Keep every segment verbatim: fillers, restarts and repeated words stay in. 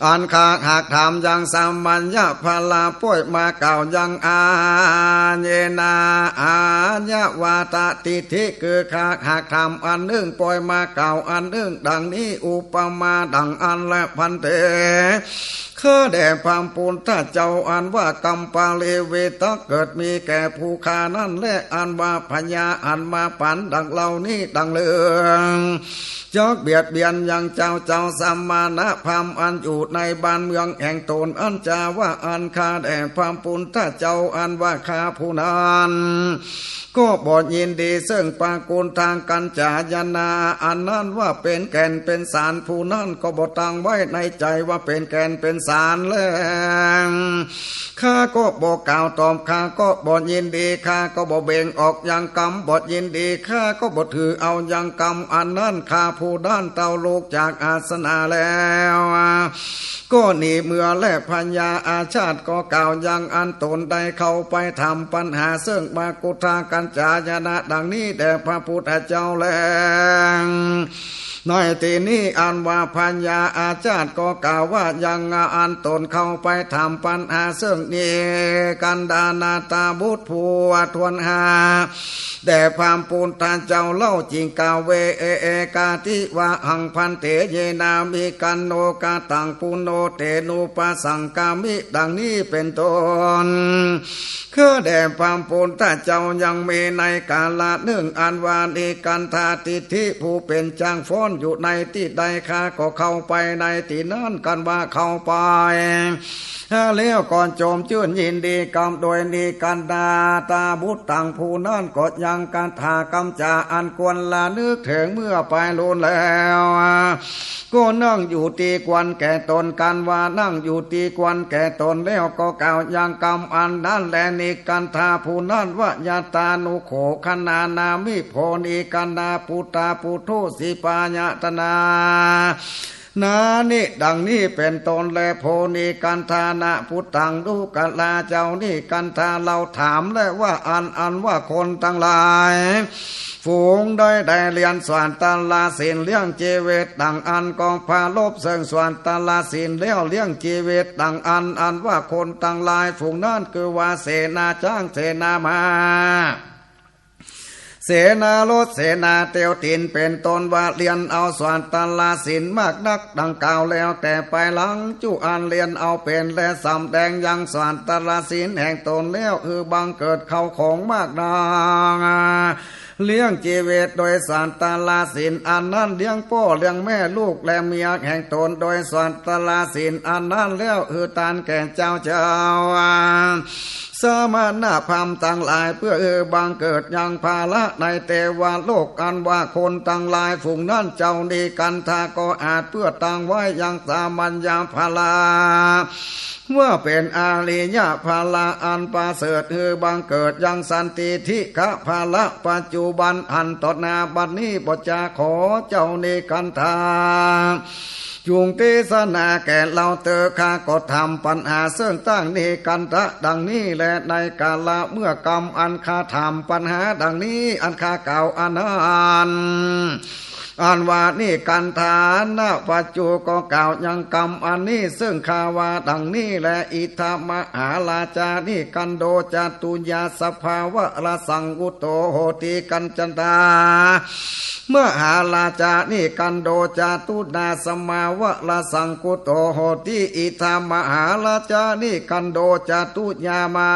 อันข้าหากถามยังสมัญญะพรา ป้อยมากล่าวยังอาเยนะ อายวาทะทิฏฐิ คือข้าหากถามอันนึ่ง ป้อยมากล่าวอันนึ่ง ดังนี้ อุปมาดังอั้นแล ภันเต ข้าแด่พระปุทธเจ้า อันว่ากัมปะริเวทะเกิดมีแก่ผู้ข้านั้นแล อันว่าพญาอันมาปั๋นดังเหล่านี้ดังเลิง จักเบียดเบียนยังเจ้า เจ้าสมณพราหมณ์อันอยู่ในบ้านเมืองแห่งตนอั้นจาว่า อันข้าแด่พระปุทธเจ้า อันว่าข้าผู้นั้น ก็บ่ยินดีซึ่งปกุฏฐกัญจายนะ อันนั้นว่าเป๋นแก่นเป๋นสาร ผู้นั้นก็บ่ตั้งไว้ในใจ๋ว่าเป๋นแก่นเป๋นสารแล ข้าก็บ่กล่าวตอบ ข้าก็บ่ยินดี ข้าก็บ่เบ่งออกยังกำ บ่ยินดี ข้าก็บ่ถือเอายังกำ อันนั้นข้าผู้นั้นเต้าลุกจากอาสนะแล้ว ก็หนีเมือแล พญาอาชาติก็กล่าวยังอั้น ตนได้เข้าไปถามปัญหาซึ่งปกุฏฐกัญจายนะดังนี้แด่พระปุทธเจ้าแล ในตี้นี้อันว่าพญาอาชาติก็กล่าวว่ายังอั้น ตนเข้าไปถามปัญหาซึ่งนิกันดานาถบุตรผู้ทวนหา แด่พระปุทธเจ้าเล่า จึงกล่าวเว เอ เอ กาติวาหัง ภันเต เยนามิกันโนกะตัง ปุณโณเตนุปสังคามิ ดังนี้เป๋นต้น ข้าแด่พระปุทธเจ้า ยังมีในกาละนึ่ง อันว่านิกันทาทิฏฐิผู้เป๋นจางฟ้อนอยู่ในตี้ใด ข้าก็เข้าไปในตี้นั้น กันว่าเข้าไป แล้วก็จมจื้นยินดีกับโดยนิกันดาถบุตรตังผู้นั้น ก็ยังคาถากำจ๋าอันควรระลึกเถิงเมื่อไปลูนแล้ว ก็นั่งอยู่ตี้ควรแก่ตน กันว่านั่งอยู่ตี้ควรแก่ตนแล้ว ก็กล่าวยังกำอันนั้นแล นิกันทาผู้นั้นว่า ยัตตานุโขคณานามิ โภ นิกันดาปุตตาปุโธ สีปายตนา นานิ ดังนี้เป๋นต้นแล โภ นิกันทานะ ปุตตัง ดูกราเจ้านิกันทาเล่าถามแลว่า อัน อันว่าคนตังหลาย ฝูงใดได้เรียนสวดตะละศีลเลี้ยงจีวิตดังอั้น ก็ปรารภซึ่งสวดตะละศีลแล้วเลี้ยงจีวิตดังอั้น อันว่าคนตังหลายฝูงนั้น คือว่าเสนาจ๊าง เสนาม้า เสนารถ เสนาเตียวตี๋น เป๋นต้นว่าเรียนเอาสวดตะละศีลมากนักดังกล่าวแล้ว แต่ไปหลังจุอันเรียนเอาเป๋นและสำแดงยังสวดตะละศีลแห่งตนแล้ว คือบังเกิดเข้าของมากนัก เลี้ยงจีวิตโดยสวดตะละศีลอันนั้น เลี้ยงป้อเลี้ยงแม่ลูกและเมียแห่งตนโดยสวดตะละศีลอันนั้นแล้ว คือตานแก่เจ้าเจ้า สมณพราหมณ์ตังหลาย เปื้อหื้อบังเกิดยังภาระในเตวโลก อันว่าคนตังหลายฝูงนั้น เจ้านิกันทาก็อาจเปื้อตั้งไว้ยังสามัญญาภาระ ว่าเป๋นอริยภาระอันประเสริฐ หื้อบังเกิดยังสันติทิกขภาระ ปัจจุบันอันต่อหน้าบัดนี้ บ่จะขอเจ้านิกันทา จุ่งเตสนาแก่เฮาเตอ ข้าก็ถามปัญหาเซิ่งต้านนิกันทะดังนี้แล ในกาละเมื่อกำอันข้าถามปัญหาดังนี้ อันข้ากล่าวอันนั้น อันว่านิกันทานะปัจจุก็กล่าวยังกำอันนี้เซิ่งข้าว่าดังนี้แล อิทธะมหาราชานิกันโด จตุยาสภาวะรสังวุโตโหติ กัญจันทา มหาราชานิกันโด จตุนาสมาวะรสังกุโตโหติ อิทธะมหาราชานิกันโด จตุยามา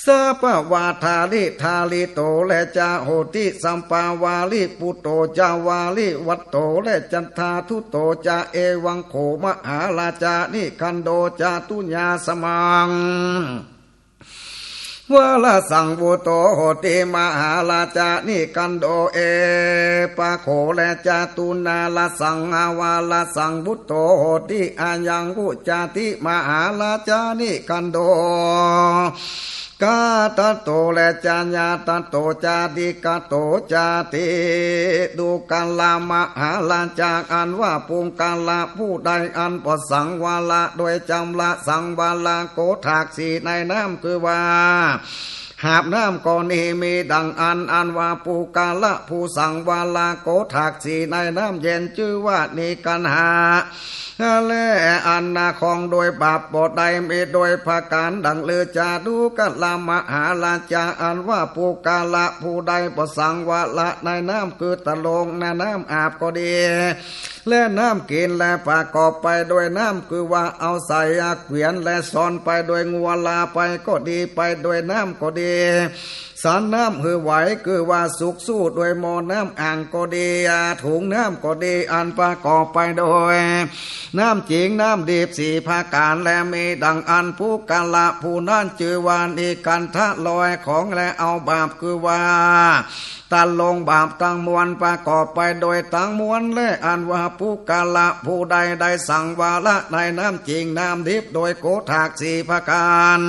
สปวาทาริธาริโต และจะโหติ สัมปาวาริปุตโต จาวาริวัตโต และจันทาทุโต จะ เอวังโข มหาราชานิกันโด จตุยาสมัง วาลสังวุโตโหติ มหาราชานิกันโด เอปะโข และจตุนาลสังหาวาลสังวุโตโหติ อายังวุจจาติ มหาราชานิกันโด กาตโต และจายาตโต จาติกโต จาติ ดูกรมหาราชา อันว่าปุงกละผู้ใดอันปอดสังวาละโดยจำละสังวาละโกถากสีในน้ำคือว่า หาบน้ำก็นี้มีดังอั้น อันว่าปุคคละผู้สังวรโกฏักสีในน้ำเย็นจื้อว่านิกัณหา และอันนาคองโดยบาปบ่ได้มีโดยประก๋านดังฤๅ จตุคคละมหาราชา อันว่าปุคคละผู้ใดบ่สังวรในน้ำคือตะลงในน้ำอาบก็ดี และน้ำกิ๋น และประกอบไปโดยน้ำคือว่าเอาใส่เกวียน และซ้อนไปโดยงัวลาไปก็ดี ไปโดยน้ำก็ดี สันน้ำหื้อไหวคือว่าสุกสู้โดยหม้อน้ำอ่างก็ดี อาถุงน้ำก็ดี อันประกอบไปโดยน้ำจริงน้ำดิบสี่ประก๋าน และมีดังอั้น ปุคคละผู้นั้นจื้อว่านิกัณหะลอยของ และเอาบาปคือว่า ตะลงบาปตังมวลประกอบไปโดยตังมวล และอันว่าปุคคละผู้ใดได้สังวรในน้ำจริงน้ำดิบโดยโกฏักสี่ประก๋าน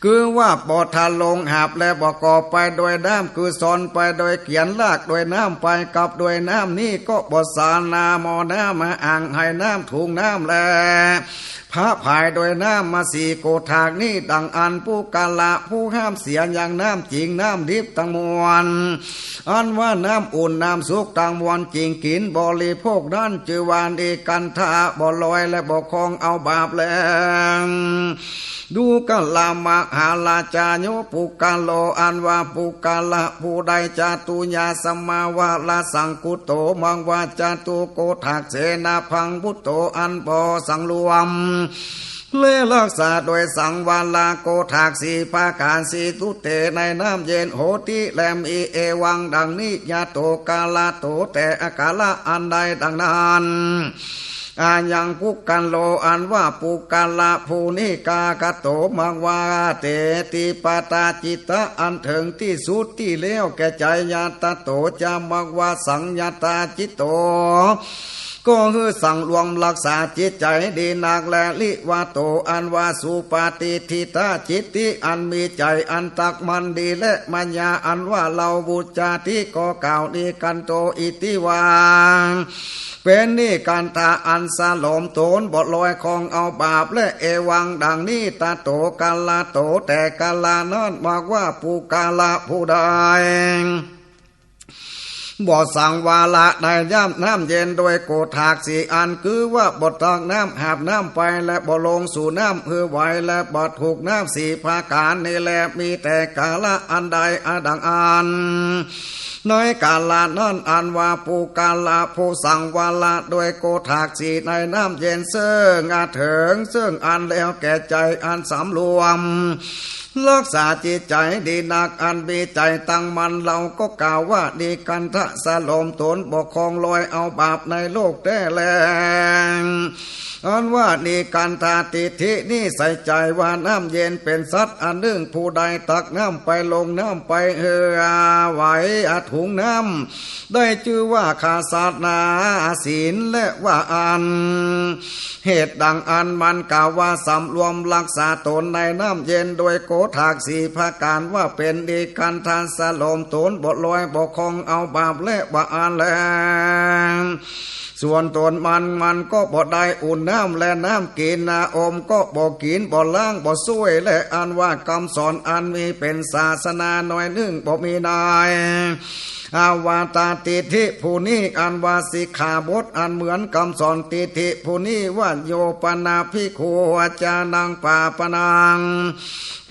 คือว่าบ่ตะลงหาบ และประกอบไปโดยน้ำ คือซ้อนไปโดยเกวียน ลากโดยน้ำไป กับโดยน้ำนี้ก็บ่สานาหม้อน้ำอ่างไหน้ำถุงน้ำ และ พระผายโดยน้ำมาสี่โกฏักนี้ ดังอั้นปุคคละผู้ห้ามเสียยังน้ำจริงน้ำดิบตังมวล อันว่าน้ำอุ่นน้ำสุกตังมวล จริงกิ๋นบริโภคนั้น จื้อว่านิกัณหะบ่ลอย และบ่คองเอาบาปแล ดูกรามาหาราชาโย ปุคคโล อันว่าปุคคละผู้ใด จตุยาสมาวรสังคุโต มังวาจตุโกฏักเสนาพังวุโต อันบ่สังรวม และรักษาโดยสังวรโกฏักสี่ประก๋าน สีตุเต ในน้ำเย็น โหติ และมีเอวังดังนี้ ยะโตกาลโต แต่อาก๋าละอันใดดังนั้น อายังปุคคโล อันว่าปุคคละผู้นี้ กาคโต มังวา เตติปตาจิตตะ อันเถิงตี้สุดตี้แล้วแก่ใจ๋ ยะตะโต จะ มังวา สังยตาจิตโต ก็หื้อสังรวมรักษาจิตใจ๋ดีนัก และริวะโต อันว่าสุปฏิฏฐิตาจิตติ อันมีใจ๋อันตักมั่นดี และมัญญา อันว่าเฮาอุจจาติ ก็กล่าวนิกัณโต อิติวา เป๋นนิกัณหะอันสลมต๋นบ่ลอยคองเอาบาป และเอวังดังนี้ ตะโตกาลโต แต่กาละนั้น มังวา ปุคคละผู้ใด บ่สังวรในน้ำเย็นโดยโกฏักสี่อัน คือว่าบ่ตักน้ำหาบน้ำไป และบ่ลงสู่น้ำหื้อไหว และบ่ถูกน้ำสี่ประก๋านนี้แล มีแต่กาละอันใดอะดังอั้น ในกาละนั้น อันว่าปุคคละผู้สังวรโดยโกฏักสี่ในน้ำเย็น เซิ่งอาเถิง เซิ่งอันแล้วแก่ใจ๋อันสำรวม รักษาจิตใจ๋ดีนัก อันมีใจ๋ตั้งมั่น เฮาก็กล่าวว่านิกัณหะสลมต๋นบ่คองลอยเอาบาปในโลกแต๊แล อันว่านิกัณหะทิฏฐินี้ใส่ใจ๋ว่าน้ำเย็นเป๋นสัตว์อันนึ่ง ผู้ใดตักน้ำไปลงน้ำไปหื้อไหวอาถุงน้ำ ได้จื้อว่าขาดสัตว์นาศีล และว่าอั้น เหตุดังอั้นมันกล่าวว่าสำรวมรักษาต๋นในน้ำเย็นโดยโกฏักสี่ประก๋านว่าเป๋นนิกัณหะสลมต๋นบ่ลอยบ่คองเอาบาปและว่าอั้นแล ส่วนต๋นมัน มันก็บ่ได้อุ่นน้ำและน้ำกิ๋น นาอมก็บ่กิ๋น บ่ล้าง บ่ส้วย และอันว่ากำสอนอันมีเป๋นศาสนาหน่อยนึ่งบ่มีใน อวตารทิฏฐิผู้นี้ อันว่าสิกขาบทอันเหมือนกำสอนทิฏฐิผู้นี้ว่า โยปนาภิกขุ อาจานังปาปนัง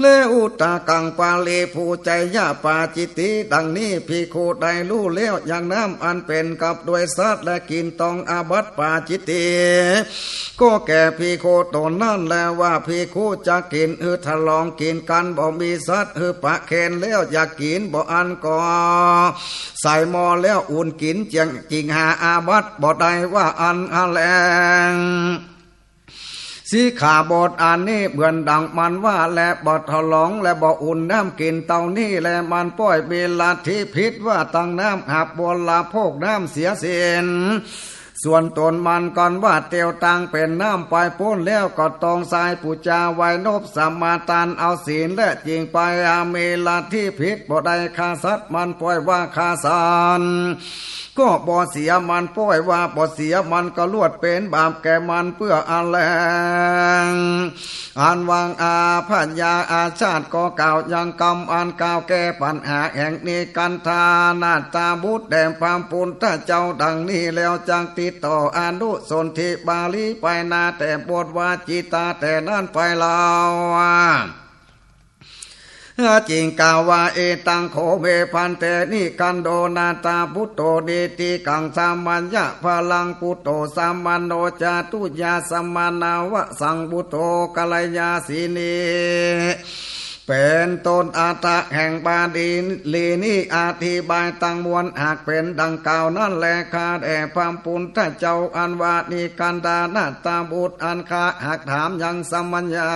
และอุตากังปาเล ผู้ใจ๋ยะปาจิตติ ดังนี้ ภิกขุใดฮู้แล้วยังน้ำอันเป๋นกับด้วยสัตว์ และกิ๋นต้องอาบัติปาจิตติ ก็แก่ภิกขุต๋นนั้นแลว่าภิกขุจักกิ๋นหื้อทะลองกิ๋นกั๋น บ่มีสัตว์หื้อปะเคนแล้วอยากกิ๋น บ่อั้นก็ใส่หม้อแล้วอุ่นกิ๋น จึงหาอาบัติบ่ได้ว่าอั้นแล สิกขาบทอันนี้เหมือนดังมันว่า และบ่ทะลอง และบ่อุ่นน้ำกิ๋นเต้านี้แล มันป้อยมีลัทธิผิดว่าตักน้ำหาบบริโภคน้ำเสียศีล ส่วนต๋นมันกันว่าเตียวตังเป๋นน้ำไปปู๊นแล้ว ก็ต้องใส่ปู๋จาไหว้นบสมาตานเอาศีลและจิ่งไป อามีลัทธิผิดบ่ได้ฆ่าสัตว์ มันป้อยว่าฆ่าสัตว์ ก็บ่เสีย มันป้อยว่าบ่เสีย มันก็ลวดเป๋นบาปแก่มันเปื้ออันแล อันว่าอาพญาอาชาติก็กล่าวยังกำอันกล่าวแก้ปัญหาแห่งนิกันธานาถบุตรแด่พระปุทธเจ้าดังนี้แล้ว จักติดต่ออนุสนธิบาลีไปนาแต่บทวาจิตาแต่นั้นไปเล่า จิ่งกล่าวว่า เอตังโข เม ภันเต นิกันโดนาถบุตโต นิติกังสามัญญะพลังปุตโต สามโณ จาตุยาสมณวสังวุโต กัลยาสินี เป๋นต้น อัตถะแห่งบาลีนี้อธิบายตังมวลหากเป๋นดังกล่าวนั้นแล ข้าแต่พระปุทธเจ้า อันว่านิกันธานาถบุตรอันข้าหากถามยังสามัญญะ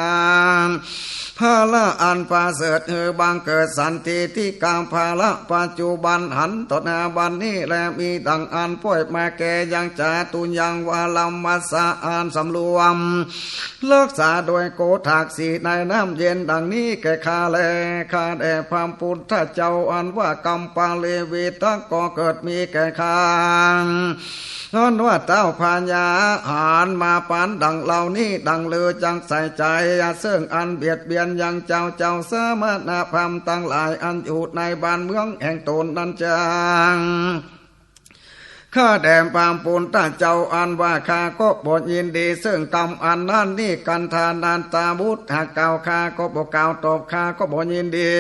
พละอันประเสริฐ หือบังเกิดสันทิฏฐิกาพละปัจจุบันหันต่อหน้าบัดนี้แล มีดังอันป้อยมาแก่ยังจาตุยังวรมัสสะอันสำรวมรักษาโดยโกฏฐักสีในน้ำเย็นดังนี้แก่ข้าแล ข้าแต่พระปุทธเจ้า อันว่ากัมปะเลวิตะก็เกิดมีแก่ข้า อันว่าเต้าพญาหันมาปานดังเหล่านี้ดังลือ จักใส่ใจ๋เซิ่งอันเบียดเบียนยังเจ้า เจ้าสมณพราหมณ์ตังหลายอันอยู่ในบ้านเมืองแห่งต๋นนั้นจัง ข้าแต่พระปุทธเจ้า อันว่าข้าก็บ่ยินดีเซิ่งกรรมอันนั้น นิกันธานาถบุตรหากกล่าวข้าก็บ่กล่าวตอบ ข้าก็บ่ยินดี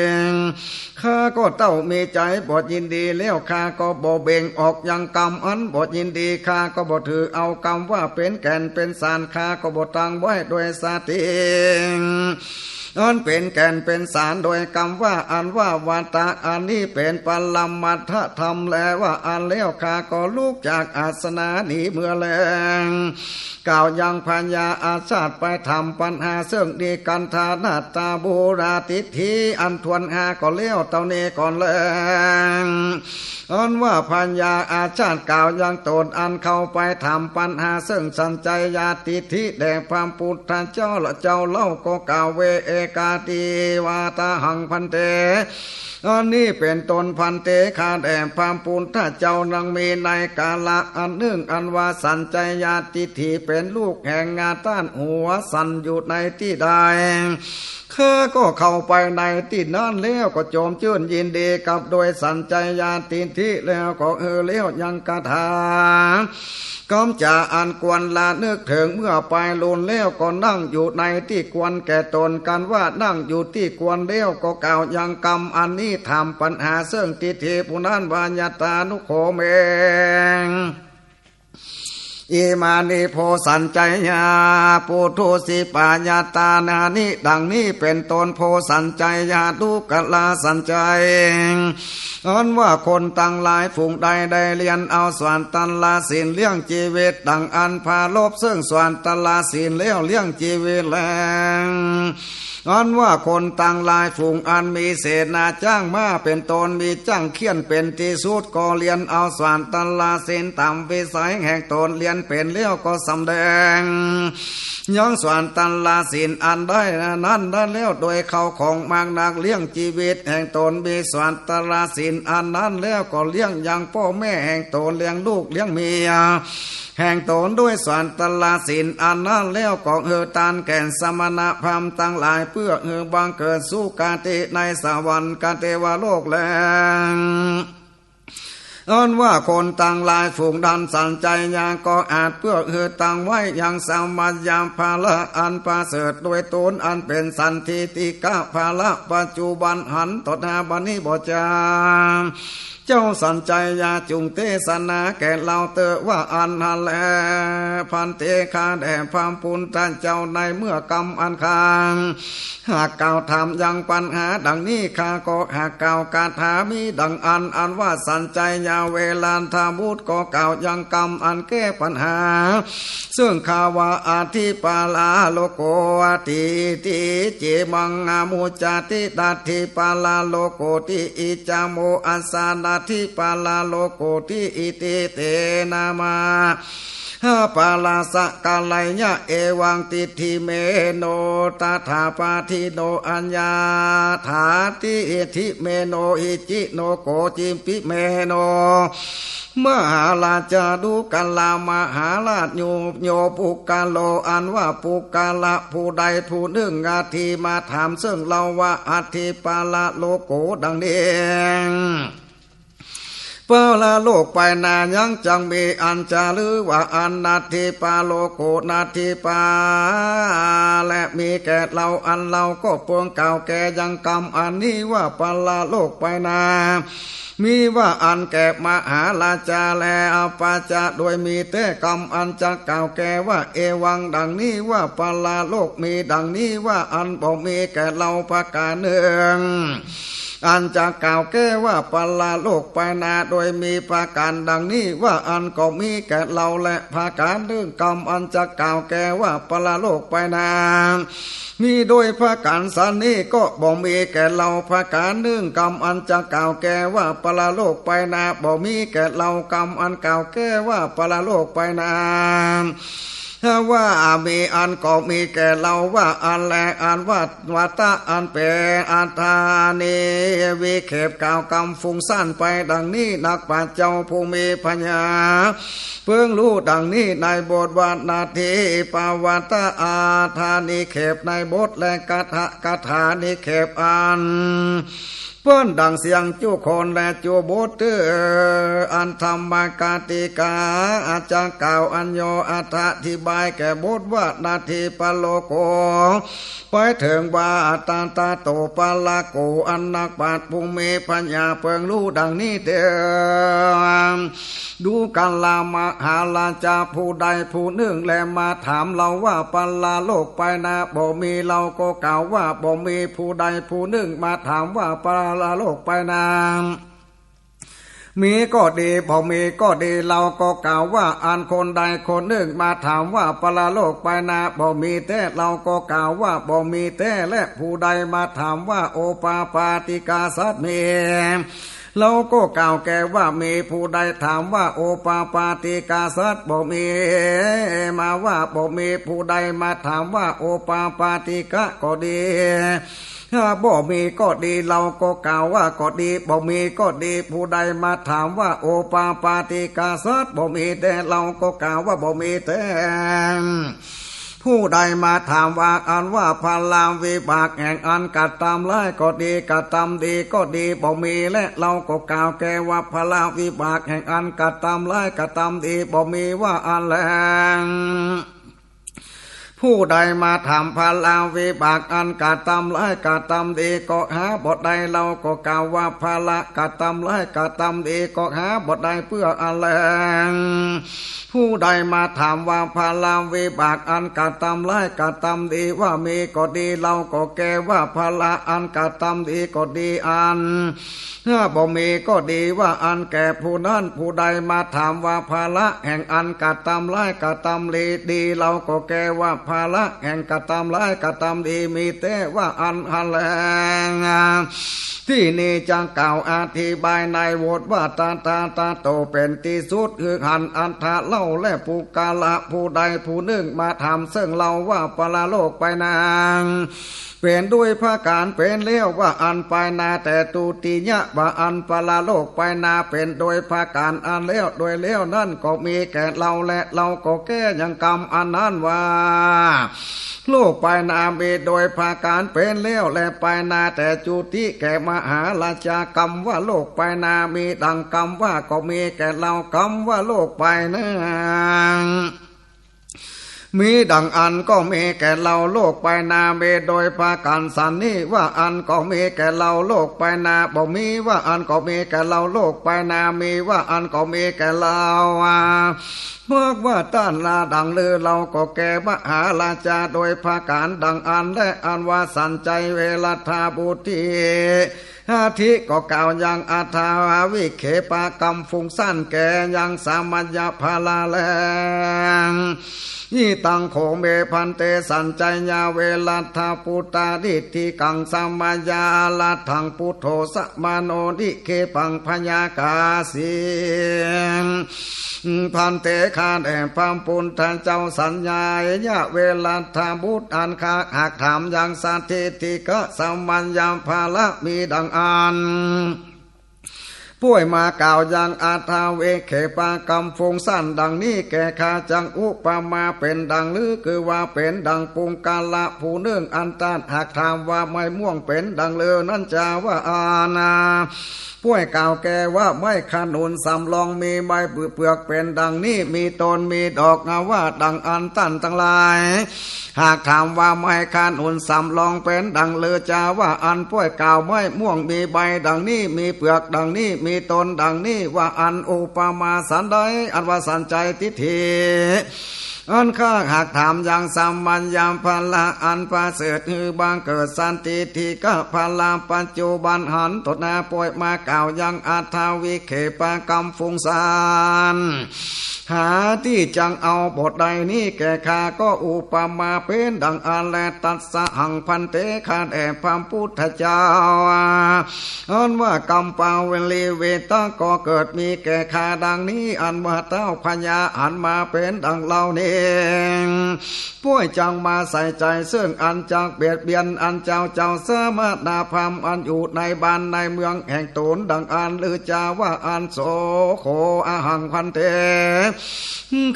ข้าก็เต้ามีใจ๋บ่ยินดีแล้ว ข้าก็บ่เบ่งออกยังกรรมอันบ่ยินดี ข้าก็บ่ถือเอากรรมว่าเป๋นแก่นเป๋นสาร ข้าก็บ่ตั้งไว้โดยสติอันเป๋นแก่นเป๋นสาร โดยกรรมว่าอันว่าวัตตะอันนี้เป๋นปรมัตถธรรมแล ว่าอั้นแล้วข้าก็ลุกจากอาสนะหนีเมือแล กล่าวยังพญาอาชาติไปถามปัญหาเซิ่งนิกันธานาถบุตรทิฏฐิอันถ้วนห้าก็แล้วเต้านี้ก่อนแล อันว่าพญาอาชาติกล่าวยังต๋นอันเข้าไปถามปัญหาเซิ่งสัญชัยญาณทิฏฐิแด่พระปุทธเจ้าละเจ้าเล่าก็กล่าว เว เอกัตถิวาทะหัง ภันเต อันนี้เป๋นต้น ภันเต ข้าแต่พระปุทธเจ้า นังมีในกาละอันนึ่ง อันว่าสัญชัยญาณทิฏฐิเป๋นลูกแห่งงาต้านหัวสันอยู่ในตี้ใด ข้าก็เข้าไปในตี้นั้นแล้วก็จมจื้นยินดีกับโดยสัญชัยญาณทิฏฐิแล้วก็หื้อแล้วยังคาถา กำจ๋าอันควรระนึกเถิงเมื่อปายลุนแล้วก็นั่งอยู่ในตี้ควรแก่ต๋น กันว่านั่งอยู่ตี้ควรแล้วก็กล่าวยังกรรมอันนี้ถามปัญหาเซิ่งทิฏฐิผู้นั้นว่า ยัตตานุโข เม อิมานิ โพ สัญชัยยะ ปุทุสิปายตานานิ ดังนี้เป๋นต้น โพ สัญชัยยะ ดูกราสัญชัย อันว่าคนตังหลายฝูงใดได้เรียนเอาสวดตะละศีลเลี้ยงจีวิต ดังอั้น ปรารภเซิ่งสวดตะละศีลแล้วเลี้ยงจีวิตแล อันว่าคนตังหลายฝูงอันมีเสนาจ้างม้าเป๋นต้น มีจ้างเฆี่ยนเป๋นตี้สุด ก็เรียนเอาสวดตะละศีลต๋ามวิสัยแห่งต๋น เรียนเป๋นแล้วก็สำแดงยังสวดตะละศีลอันได้นั้นได้แล้ว โดยเข้าของมากนักเลี้ยงจีวิตแห่งต๋น มีสวดตะละศีลอันนั้นแล้วก็เลี้ยงยังป้อแม่แห่งต๋น เลี้ยงลูกเลี้ยงเมีย แห่งต๋นด้วยสวดตะละศีลอันนั้นแล้วก็หื้อตานแก่สมณพราหมณ์ตังหลาย เปื้อหื้อบังเกิดสุคติในสวรรคเตวโลกแล อันว่าคนตังหลายฝูงนั้นสัญชัยยะก็อาจเปื้อหื้อตังไว้ยังสามัญญะพละอันประเสริฐโดยต๋นอันเป๋นสันทิฏฐิกะพละปัจจุบันหันต่อหน้าบัดนี้บ่จา เจ้าสัญชัยยะจุ่งเตสนาแก่เฮาเต๊อะ ว่าอั้นหั้นแล ภันเต ข้าแต่พระปุทธเจ้า ในเมื่อกรรมอันข้าหากกล่าวถามยังปัญหาดังนี้ ข้าก็หากกล่าวคาถามีดังอั้น อันว่าสัญชัยยะ เวรัณฑบุตรก็กล่าวยังกรรมอันแก้ปัญหา เซิ่งข้าว่า อธิปาลาโลโก อติติ เจมัง อมุจจาติ ตัตถิปาลาโลโกติ อิจฉาโม อัสสานา อัตถิปะระโลกุตติ อิติเตนะมหาปะระสะกัลลายะ เอวังติฏฐิเมโน ตถาปะทิโน อัญญาถา ติฏฐิเมโน อิจฉิโน โกจจิมปิเมโน มหาราชา ดูกรา มหาราช โย โยปุคคโล อันว่าปุคคละผู้ใดผู้นึ่ง อัตถิ มาถามเซิ่งเฮาว่า อัตถิปะระโลกุตติ ดังนี้ ปะระโลกไปหน้ายังจักมีอันจะลือว่าอัน นัตถิปะโลกุตติ นัตถิปะ และมีแก่เฮา อันเฮาก็ปวงกล่าวแก่ยังกำอันนี้ว่าปะระโลกไปหน้า มีว่าอันแก่มหาราชาแล อัปปะจะ โดยมีแต๊กำอันจะกล่าวแก่ว่า เอวัง ดังนี้ว่าปะระโลกมี ดังนี้ว่าอันบ่มีแก่เฮาประก๋านนึ่ง อันจะกล่าวแก่ว่าปะระโลกไปหน้า โดยมีประก๋านดังนี้ว่าอันก็มีแก่เฮาแลประก๋านนึ่ง กำอันจะกล่าวแก่ว่าปะระโลกไปหน้า มีโดยประก๋านสันนี้ก็บ่มีแก่เฮาประก๋านนึ่ง กำอันจะกล่าวแก่ว่าปะระโลกไปหน้า บ่มีแก่เฮา กำอันกล่าวแก่ว่าปะระโลกไปหน้า ถ้าว่ามีอันก็มีแก่เฮาว่าอันแล อันว่าวัตตะอันเป๋นอัฏฐานิเขป กล่าวกำฟุ้งซ่านไปดังนี้ นักปราชญ์เจ้าผู้มีปัญญา เปิงฮู้ดังนี้ในบทว่า นัตถิปะวัตตะอัฏฐานิเขป ในบท และกัตถะกัตถานิเขปอัน เปิ้นดั่งเสียงจุคนและจุบท เตื้ออันธรรมกติกา อาจจะกล่าวอัญโญอธิบายแก่บทว่า นัตถิปะโลกุตติ ไปเถิงว่า อัตตะโตปะระโก อันนักปราชญ์ผู้มีปัญญาเปิงฮู้ดังนี้เตียว ดูกรา มหาราชา ผู้ใดผู้นึ่งแลมาถามเฮาว่าปะระโลกไปหน้าบ่มี เฮาก็กล่าวว่าบ่มี ผู้ใดผู้นึ่งมาถามว่าปะระโลกไปหน้า มีก็ดี บ่มีก็ดี เฮาก็กล่าวว่าอันคนใดคนนึ่งมาถามว่าปะระโลกไปหน้าบ่มีแต๊ เฮาก็กล่าวว่าบ่มีแต๊ และผู้ใดมาถามว่าโอปปาติกสัตว์มี เฮาก็กล่าวแก่ว่ามี ผู้ใดถามว่าโอปปาติกสัตว์บ่มี มาว่าบ่มี ผู้ใดมาถามว่าโอปปาติกะก็ดี ถ้าบ่มีก็ดี เฮาก็กล่าวว่าก็ดี บ่มีก็ดี ผู้ใดมาถามว่าโอปปาติกสัตว์บ่มีแต๊ เฮาก็กล่าวว่าบ่มีแต๊ ผู้ใดมาถามว่าอันว่าผลวิบากแห่งอันกระตำร้ายก็ดี กระตำดีก็ดีบ่มีแล เฮาก็กล่าวแก่ว่าผลวิบากแห่งอันกระตำร้ายกระตำดีบ่มีว่าอันแล ผู้ใดมาถามผลวิบากอันกระตำร้ายกระตำดีก็หาบ่ได้ เฮาก็กล่าวว่าผลกระตำร้ายกระตำดีก็หาบ่ได้เปื้ออันแล ผู้ใดมาถามว่าผลวิบากอันกระตำร้ายกระตำดีว่ามีก็ดี เฮาก็แก่ว่าผลอันกระตำดีก็ดีอัน ถ้าบ่มีก็ดีว่าอันแก่ผู้นั้น ผู้ใดมาถามว่าผลแห่งอันกระตำร้ายกระตำดี เฮาก็แก่ว่าผลแห่งกระตำร้ายกระตำดีมีแต๊ว่าอันหั้นแล ตี้นี้จะกล่าวอธิบายในบทว่า ตถาคตเป๋นตี้สุด คือหันอัตถะเล่า และปุคคละผู้ใดผู้นึ่งมาถามเซิ่งเฮาว่าปะระโลกไปหน้า เป๋นโดยประก๋านเป๋นแล้วว่าอันไปหน้า แต่ตุติยะว่าอันปะระโลกไปหน้าเป๋นโดยประก๋านอันแล้วโดยแล้วนั้นก็มีแก่เฮา และเฮาก็แก้ยังกำอันนั้นว่า โลกไปหน้ามีโดยประก๋านเป๋นแล้ว และไปหน้าแต่จุติแก่มหาราชา กำว่าโลกไปหน้ามีดังกำว่าก็มีแก่เฮา กำว่าโลกไปหน้า มีดังอันก็มีแก่เฮา โลกไปหน้ามีโดยประก๋านสันนี้ ว่าอันก็มีแก่เฮา โลกไปหน้าบ่มี ว่าอันก็มีแก่เฮา โลกไปหน้ามี ว่าอันก็มีแก่เฮา หากว่าต้านลาดังลือ เฮาก็แก่มหาราชาโดยประก๋านดังอัน และอันว่าสันชัยเวรัตถบุตรี อัตถิก็กล่าวยังอัตถาวิเขปกำฟุ้งซ่านแก่ยังสามัญญผละแล ต อิตัง โข เม ภันเต สัญจัยยา เว รัตถปุตตา นิฏฐิกัง สมยา รัตถัง ปุทโธ สมโน นิกขิปัง พยากาสี ภันเต ข้าแต่พระปุทธเจ้า สัญญายะ เว รัตถบุตร อันข้าหากถามยัง สัตถิติกะ สมัญญา ภาระมีดังอั้น ป้วยมากล่าวยัง อัฏฐวิกขิปกรรม ฝูงสัตว์ดังนี้แก่ข้า จักอุปมาเป๋นดังลือ คือว่าเป๋นดังปุคคละผู้นึ่ง อันต้านหากถามว่าไม้ม่วงเป๋นดังลือนั้นจาว่าอั้น ป้วยกล่าวแก่ว่าไม้ขนุนสำรองมีใบเปลือกเป๋นดังนี้ มีตนมีดอก ว่าดังอั้น ต้านตังหลาย หากถามว่าไม้ขนุนสำรองเป๋นดังลือจาว่าอั้น ป้วยกล่าวไม้ม่วงมีใบดังนี้ มีเปลือกดังนี้ มีตนดังนี้ ว่าอั้น อุปมาสันใด อันว่าสัญจัยทิฏฐิ อันข้าหากถามยัง สมัญญา ภาระอันประเสริฐ หื้อบังเกิดสันทิฏฐิกะภาระ ปัจจุบันหันต่อหน้า ป้วยมากล่าวยัง อัฏฐวิกขิปกรรม ฝูงสัตว์ หาตี้จักเอาบ่ได้นี้แก่ข้า ก็อุปมาเป๋นดังอั้นแล ตัสสะหัง ภันเต ข้าแต่พระปุทธเจ้า อันว่ากัมปะวลีเวทะก็เกิดมีแก่ข้าดังนี้ อันว่าเต๊าพญาอันมาเป๋นดังเล่านี้ ป้วยจักมาใส่ใจ๋ เซิ่งอันจักเบียดเบียน อันเจ้าเจ้าสมณพราหมณ์ อันอยู่ในบ้านในเมืองแห่งตนดังอั้น ลือจาว่าอั้น โส โข อะหัง ภันเต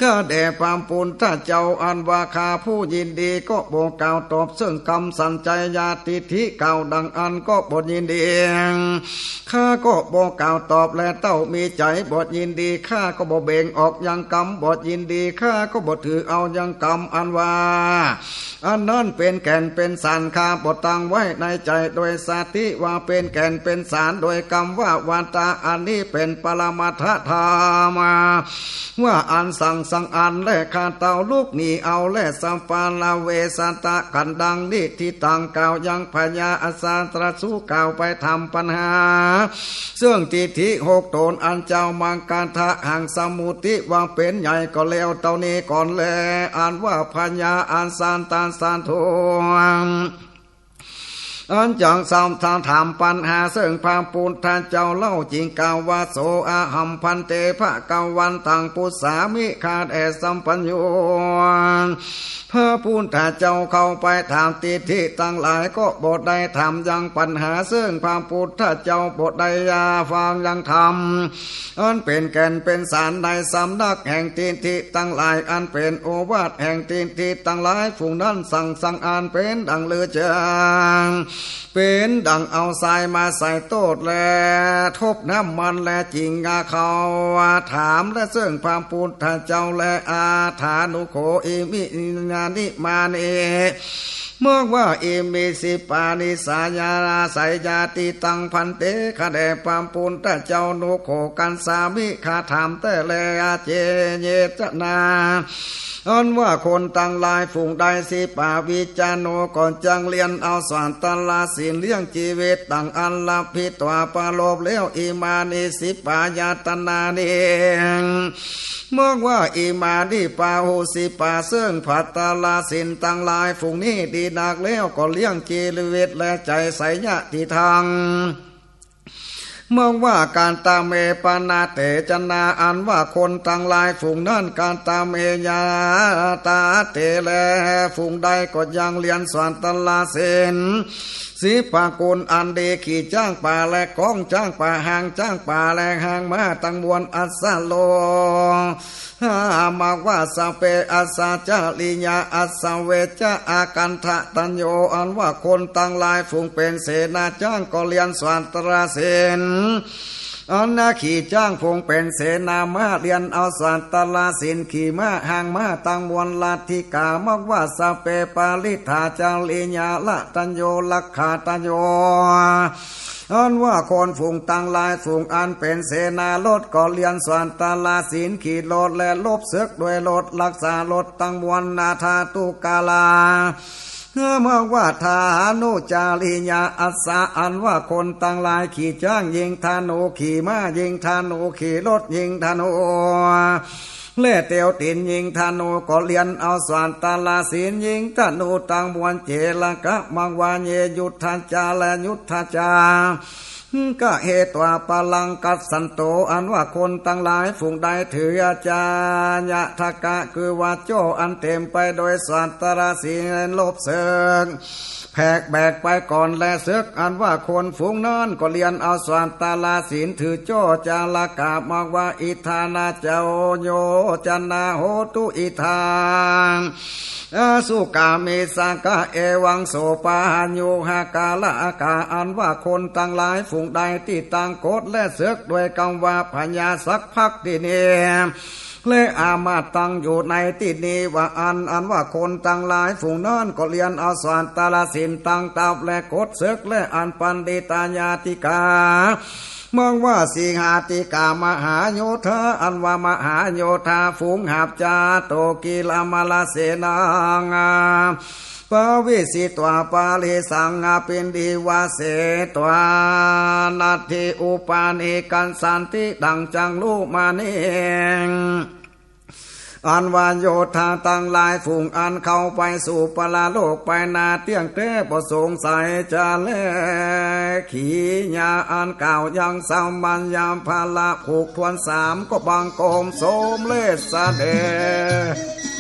ข้าแต่พระปุทธเจ้า อันว่าข้าผู้ยินดีก็บ่กล่าวตอบเซิ่งกำสัญจัยยาทิฏฐิกล่าวดังอั้นก็บ่ยินดี ข้าก็บ่กล่าวตอบแล เต้ามีใจ๋บ่ยินดี ข้าก็บ่เบ่งออกยังกำบ่ยินดี ข้าก็บ่ถือเอายังกำอันว่า อันนั้นเป๋นแก่นเป๋นสาร ข้าบ่ตั้งไว้ในใจ๋โดยสัตติว่าเป๋นแก่นเป๋นสาร โดยกำว่าวาตะอันนี้เป๋นปรมัตถธรรม ว่าอั้นสังสังอันแล ข้าเต้าลุกหนีเอาแล สัปปะละเวสะตะ ขันดังนี้ ทิฏฐังกล่าวยังพญาอัสสะตะ สูกล่าวไปถามปัญหา เซิ่งทิฏฐิหกต๋น อันเจ้ามัคคะทะหังสมุติว่าเป๋นใหญ่ ก็แล้วเต้านี้ก่อนแล อันว่าพญาอัสสะตะสาธุ อันจักซักถามปัญหาเซิ่งพระปุทธเจ้าเล่า จึงกล่าวว่า โส อะหัง ภันเต ภะคะวันตัง ปรุชฌามิ ข้าแต่สัพพัญญู พระปุทธเจ้าเข้าไปถามทิฏฐิตังหลาย ก็บ่ได้ถามยังปัญหาเซิ่งพระปุทธเจ้า บ่ได้ยาฟังยังธรรม อันเป๋นแก่นเป๋นสารในสำนักแห่งทิฏฐิตังหลาย อันเป๋นโอวาทแห่งทิฏฐิตังหลาย ฝูงนั้นสังสังอันเป๋นดังลือจา เป๋นดังเอาทรายมาใส่โต้แล ทบน้ำมันแล จึงเข้าถามแลเซิ่งพระปุทธเจ้าแล อาถานุโข อิมินานิมานิ เมื่อว่าอิมิสิปานิสายานาสัยยาติตัง ภันเต ข้าแต่พระปุทธเจ้า นุโข กัสสามิ ข้าถามแต๊แล อาเจเยจนา อันว่าคนตังหลายฝูงใด สิปาวิจจาโน ก็จักเรียนเอาสัตตะละศีลเลี้ยงจีวิต ตัง อัลลัพพิตวา ปรารภแล้ว อิมานิสิปายตนานิ เมื่อว่าอิมานิ ปาหุสิปา เซิ่งสัตตะละศีลตังหลายฝูงนี้ดีนักแล้ว ก็เลี้ยงจีวิตและใจ๋ใสยะติทัง เมื่อว่ากัตตะเม ปะนะเตจนา อันว่าคนตังหลายฝูงนั้น กัตตะเม ยาตาเต แล ฝูงใดก็ยังเรียนสัตตะละศีล สิบประกูลอันดี ขี่จ๊างป่าและก๊องจ๊างป่า ฮางจ๊างป่าและฮางม้าตังมวล อัสสะโล หา มากว่า สัพเพ อัสสะ จริยา อัสสะ เวชะ อาคันธะตัญโญ อันว่าคนตังหลายฝูงเป๋นเสนาจ๊างก็เรียนสัตตะละศีล อันว่าขี่จ๊างฝูงเป๋นเสนาม้า เรียนเอาสัตตะละศีล ขี่ม้า ฮางม้าตังมวล ลัทธิกา มากว่า สัพเพ ปริตถา จริยา ละตัญโญ รักขาตัญโญ อันว่าคนฝูงตังหลายฝูงอันเป๋นเสนารถ ก็เรียนสัตตะละศีล ขี่รถและรบศึกด้วยรถ รักษารถตังมวล นาถาตุกาลา เมื่อว่า ธานุจริยา อัสสะ อันว่าคนตังหลายขี่จ๊างยิงธนู ขี่ม้ายิงธนู ขี่รถยิงธนู และเตียวตี๋นยิงธนูก็เรียนเอาสัตตะลาศีลยิงธนูตังมวล เจรกะมังวาเย ยุทธัจจา และยุทธัจจา กะเหตวาปะลังกัสสันโต อันว่าคนตังหลายฝูงใดถืออาจาญะทกะ คือว่าโจ้อันเต๋มไปโดยสัตตะลาศีลรบเสิก แผกแบกไปก่อนแลเสิก อันว่าคนฝูงนั้นก็เรียนเอาสัตตะลาศีลถือโจ้ จารกะมังวา อิทธานาจาโยจนาโหตุ อิทธา อาสุกามิสกะ เอวังโสปาหายุหกาละกะ อันว่าคนตังหลายฝูงใดตี้ตั้งกฎและเสิกด้วยกำว่าพญาสักพักตี้นี้ และอามาตย์ตั้งอยู่ในตี้นี้ว่าอั้น อันว่าคนตังหลายฝูงนั้นก็เรียนเอาสัตตะลาศีลตั้งตับและกฎเสิก และอันปัณฑิตาญาติกา มังวา สิหาติกามหาโยธา อันว่ามหาโยธาฝูงหาบจาโต กีรมลเสนา ปวิสิตวา ปาริสัง อภินดิวาเสตวา นัตถิอุปานิกัสสันติ ดั่งจักลุมานิ อันว่าโยธาตังหลายฝูงอันเข้าไปสู่ปรโลกไปนาเตี้ยงแต๊ บ่สงสัยจะแล ขีญาอันกล่าวยังสามัญญาพละผูกถ้วนสาม ก็บังคมสมเร็จเสด็จ